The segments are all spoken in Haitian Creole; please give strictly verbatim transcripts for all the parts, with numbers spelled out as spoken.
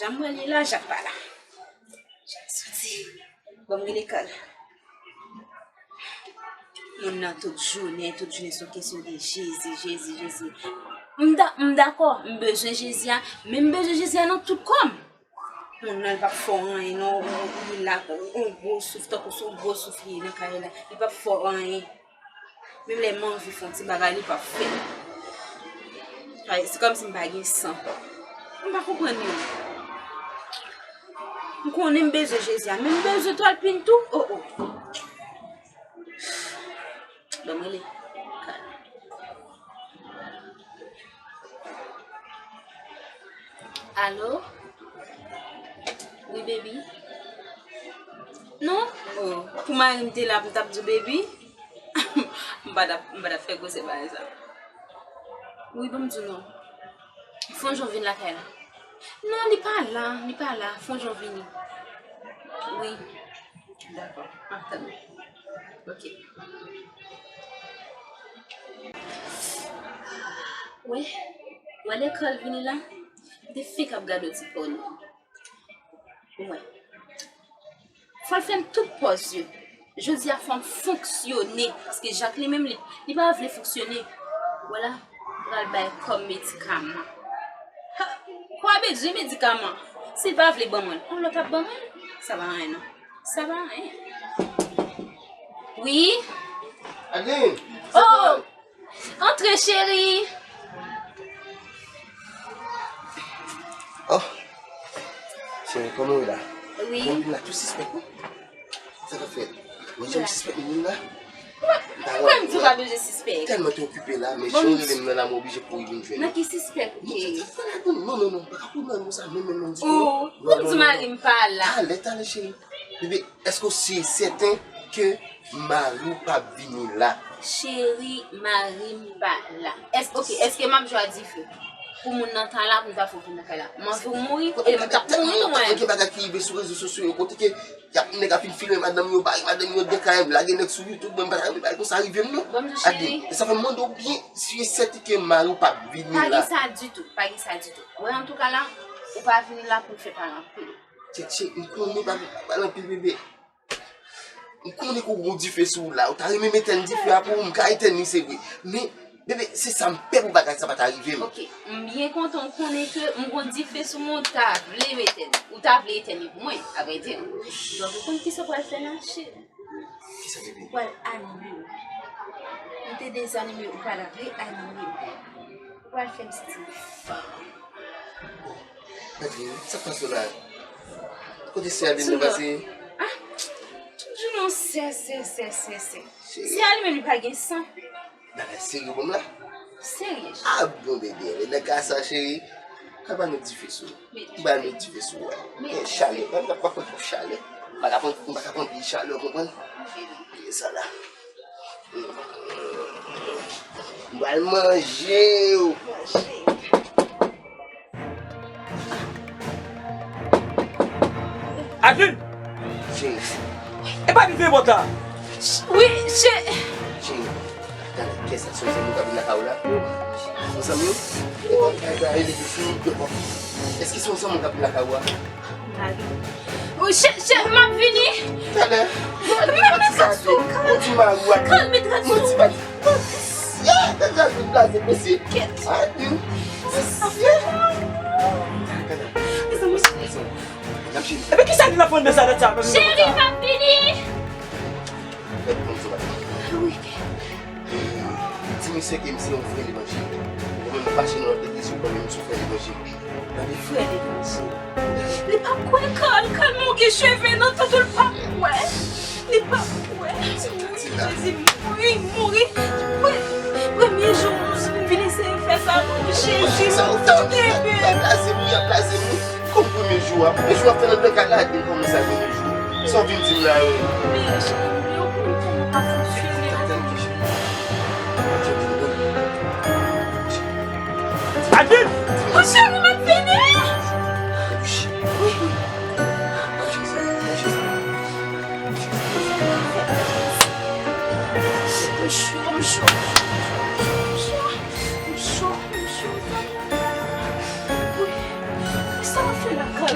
Mwen li la, Jak pa la. Jak soti. Bon, m rele Kòl. Moun nan tout jounen, tout jounen se yon kesyon de Jezi, Jezi, Jezi. M da-, m dakò, m bezwen Jezi a, men m bezwen Jezi a nan tout kò m. Moun nan, li p ap fè w anyen, non. Ou, ou, li la, yon gwo souf, tankou se yon gwo souf li ye nan kay la. Li p ap fè w anyen. Menm lè m anvi fè yon ti bagay, li p ap fè. Ay, se kòmsi m pa gen san. M pa konprann li. M konnen m bezwen Jezi a, men m bezwen twal pin tou. Oh, oh. Ban m rele. Alo? Wi, baby. Non? Oh, pou mari m te la pou m t ap di w baby? M pa t ap, m pa t ap fè gwosè bagay sa. Wi, ban m di w non. Fon Jan vin lakay la. Non, li pa la, li pa la. Fon Jan vini. Wi. Dakò, m ap tann ou. Ok. Wè, wè lè Kòl vini la, m te fenk ap gade yon ti pòno. Wè. Fò l fè m tout pòz yo. Jodi a fò m fonksyone, paske Jak li menm li, li pa vle fonksyone. Wè la, pral bay kòm medikaman. Ha! Kwa bezwen medikaman. Si l pa vle ban mwen l, yon lòt ap ban mwen l. Sa pa anyen non. Sa pa anyen. Wi? Adeline! Oh! Antre, cheri. Oh, cheri, kòman w ye la? Wi. Bon, la tou sispèk, wi. Sa k ap fèt? Mwen janm sispèk moun la. Mwen, mwen di w pa bezwen sispèk. Tèlman te okipe la, men jan w rele m nan la, mwen oblije kouri vin jwenn ou. Nan ki sispèk ou te ye? Non, non, non, non, pa ka kouri nan mo sa, menm, menm, menm ditou. Oh, pou m di mari m pa la. Talè, talè, cheri. Bebe, èske w si e sèten ke mari w p ap vini la? Cheri, mari m pa la. Èske, ok, èske m ap jwe a dife? Pou moun nan ta la, pou m ta fè w vin nan kay la. M anvi w mouri, e m t ap mouri tou mwen. Gen bagay ki rive sou rezo sosyo yo, kote ke y ap, nèg ap fin filme madanm yo, bare madanm yo, dèkay, lage nèg sou YouTube, mwen m pa ta renmen bagay konsa rive m non. Bon, cheri. Ade, e sa fè m mande w byen, si e sèten ke mari w p ap vini la. Pa gen sa ditou, pa gen sa ditou. Wè, antouka la, ou pa vini la pou m fè pale anpil. Tchètchè, m konnen pa, pa pale anpil, bebe. M konnen ke w gen yon dife sou ou la. Ou ta renmen m etèn dife a pou ou, m ka etèn li, se vre. Men, bebe, se sa m pè pou bagay sa pa ta rive m. Ok, m byen kontan w konnen ke m gen yon dife sou mwen, ou ta vle m etèn. Ou ta vle etèn li pou mwen, avrèdi. Donk, ou konn kisa w pral fè la, cheri? Kisa, bebe? Ou pral anime m. M te dezanime, ou pral reanime m. Ou pral fè m santi m fò. Gade, sa k pase w la? Kote sè a vin nan pase? Ah, toujou nan sè, sè, sè, sè, sè. Sè a li menm li pa gen san. Bagay serye w ban m la? Serye. Ah bon, bebe, men nan ka sa, cheri, ka ba nou dife sou. Ba nou dife sou, wè. Gen chalè, mwen pa konn pou chalè. M pa ka pran, m pa ka pran pil chalè, w konprann? Gen sa la. M pral manje w. Adeline! Cheri. E pa li veye bòt la? Wi, che. Cheri, tande, kiyès sa? Se yon zanmi w k ap vin lakay ou la? Se yon zanmi w? E kòm kay la rele depi. Èske se yon zanmi w k ap vin lakay ou a? Mari. Wi, che, che, m ap vini. Talè. Mete rad sou ou, Kòl. Ou di mari w a. Kòl, met rad sou ou. Mwen di mari. Ya, talè, vin blaze, mesye. Kèt. Adeline. Mesye. Mezanmi, cheri. Epi kisa li nan fon de sa, dat sa? Cheri, m ap vini. Wi. Di misye ke m se yon frè levanjil. Ou menm fache nan lòt legliz yo, ou menm se yon frè levanjil. Frè levanjil. Li p ap kwè, Kòl, Kòl, men w gen cheve nan tèt ou, li p ap kwè. Li p ap kwè. Jezi, m mouri, m mouri. Pre-, premye jou m vin eseye fè sa pou Jezi, m tou kenbe. Y ap blaze m, y ap blaze m. Kòm premye jou a, premye jou a fè nan dèkay la, gen kòman sa premye jou. Sa w vin di m la yo. Men, cheri, yo konn kòman w ka fonksyone. Adeline! Mon cheri, m ap vini! M cho, m cho, m cho, m cho, m cho. Wi, sa w ap fè la, Kòl?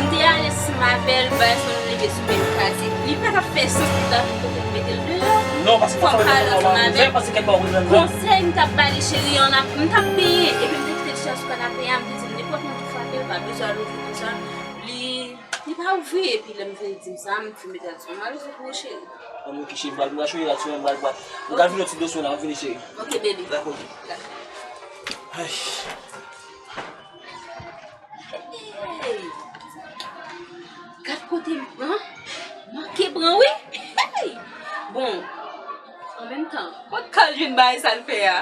m te alèz ansanm avè l, bagay sa nou leve sou menm katye. Li pa t ap fè sans pou ta vin kote m mete l deyò. Non, paske fò m al ansanm avè l. Konsèy m t ap ba li, cheri, an ap, m t ap benyen. Epi m te kite l chita sou kanape a, m te di l nenpòt moun ki frape l, pa bezwen al ouvri konsa. Li, li pa ouvri, epi lè m vin di m sa, m fin mete l sou mwen, l ouvri pou ou, cheri. An, ok, cheri, m pral, m pral chouye la, sou mwen, m pral bat. M pral vin yon ti dosye la, m vini, cheri. Ok, baby. Dakò. Dakò. Ay. Hey! Gad kote m pran. Manke pran, wi. Hey! Bon, an menm tan, kot Carl jwenn bagay sa l fè a?